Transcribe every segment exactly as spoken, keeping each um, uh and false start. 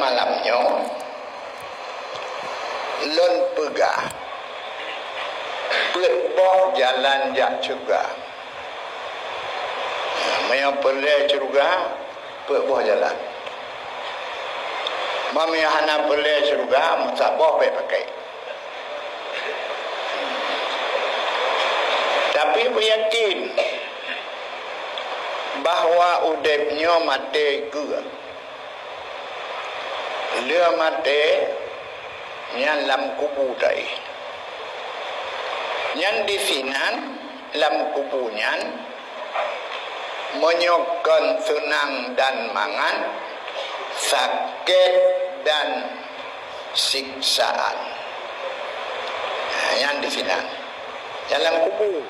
Malam nyoe lôn peugah peuet boh jalan jak syeuruga. Meunyoe peureulée syeuruga, peuet boh jalan. Meunyoe hana peureulée syeuruga, meusaboh bék pakai. Tapi beuyakin bahwa udeb nyoe maté keue. Le maté nyan lam kubu taéh. Nyan disinan lam kubu nyan, meunyoe kon seunang dan mangat, sakét dan siksaan. Nyan disinan. Nyan lam kubu.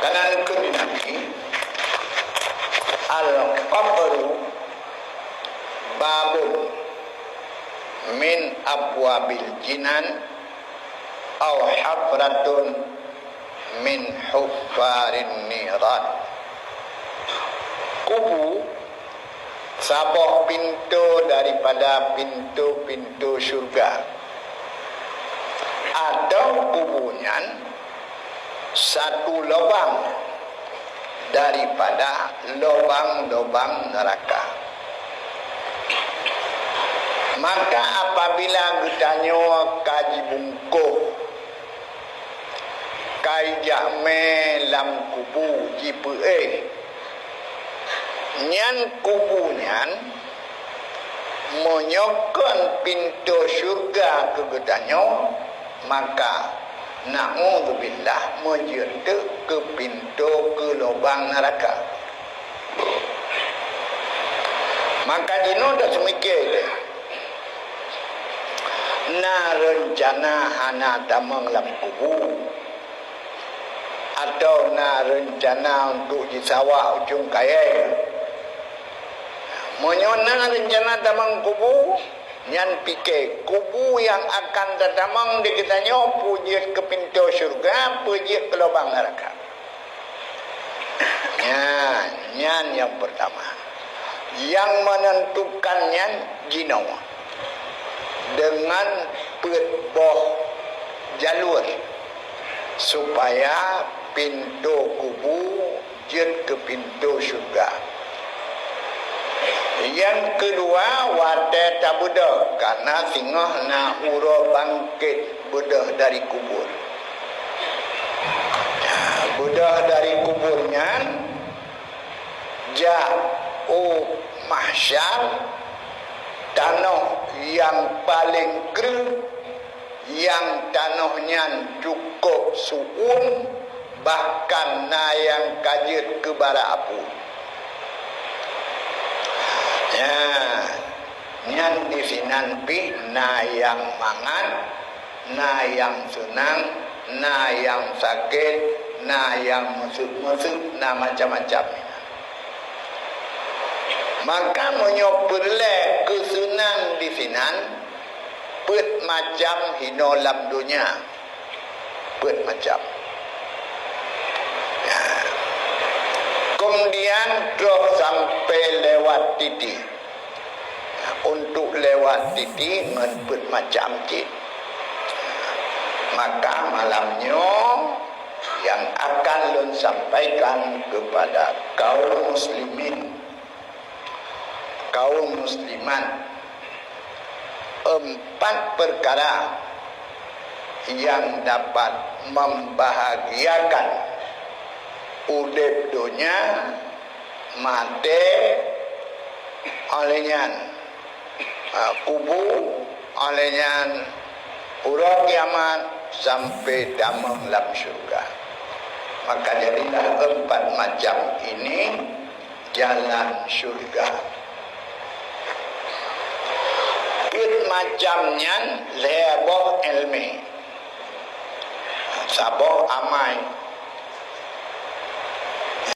Kana keuneuk di Nabi, al-qabru babun min abwabil jinan aw hafratun min huffarin niran. Kubu saboh pintoe daripada pintoe-pintoe syeuruga, atau kubu nyan satu lobang daripada lobang-lobang neuraka. Maka apabila geutanyoe ka jibungkôh, ka ijak mé lam kubu jipeuéh, nyan kubu nyan meunyoe kon pintoe syeuruga keu geutanyoe, maka, na'udzubillah, meujeuet teuk keu pintoe keu lobang neuraka. Maka jinoe taseumike lé, na reuncana hana tamong lam kubu, atau na reuncana untuk jisawak ucung kayée. Meunyoe na reuncana tamong kubu, nyan pike kubu nyang akan tatamong di geutanyoe peue jeuet keu pintoe syeuruga, peue jeuet keu lobang neuraka. Nyan, nyan nyang peurtama. Nyang meunentukan nyan jinoe deungon peuet boh jalur supaya pintoe kubu jeuet keu pintoe syeuruga. Nyang keudua, watée tabeudôh, kana singoh na uroe bangkét beudôh dari kubur. Beudôh dari kubur nyan jak u mahsyar, tanoh nyang paleng kreueh, nyang tanoh nyan cukôp su'uem, bahkan na nyang ka jeuet keu bara apui. Nyan, nyan disinan pih na nyang mangat, na nyang seunang, na nyang sakét, na nyang meuseuk-meuseuk, na macam-macam. Maka meunyoe peureulée keu seunang disinan, peuet macam hinoe lam donya. Peuet macam. Keumudian troh sampoe lewat titi. Untuk lewat titi ngon peuet macam cit. Maka malam nyoe nyang akan lôn sampaikan keupada kaum muslimin, kaum muslimat, empat peukara nyang dapat membahagiakan udeb donya, maté, óh lheueh nyan, ha, kubu, óh lheueh nyan, uroe kiamat, sampoe tamong lam syeuruga. Maka jadilah empat macam ini jalan syeuruga. Peuet macam nyan lhée boh iéleumé. Saboh amai,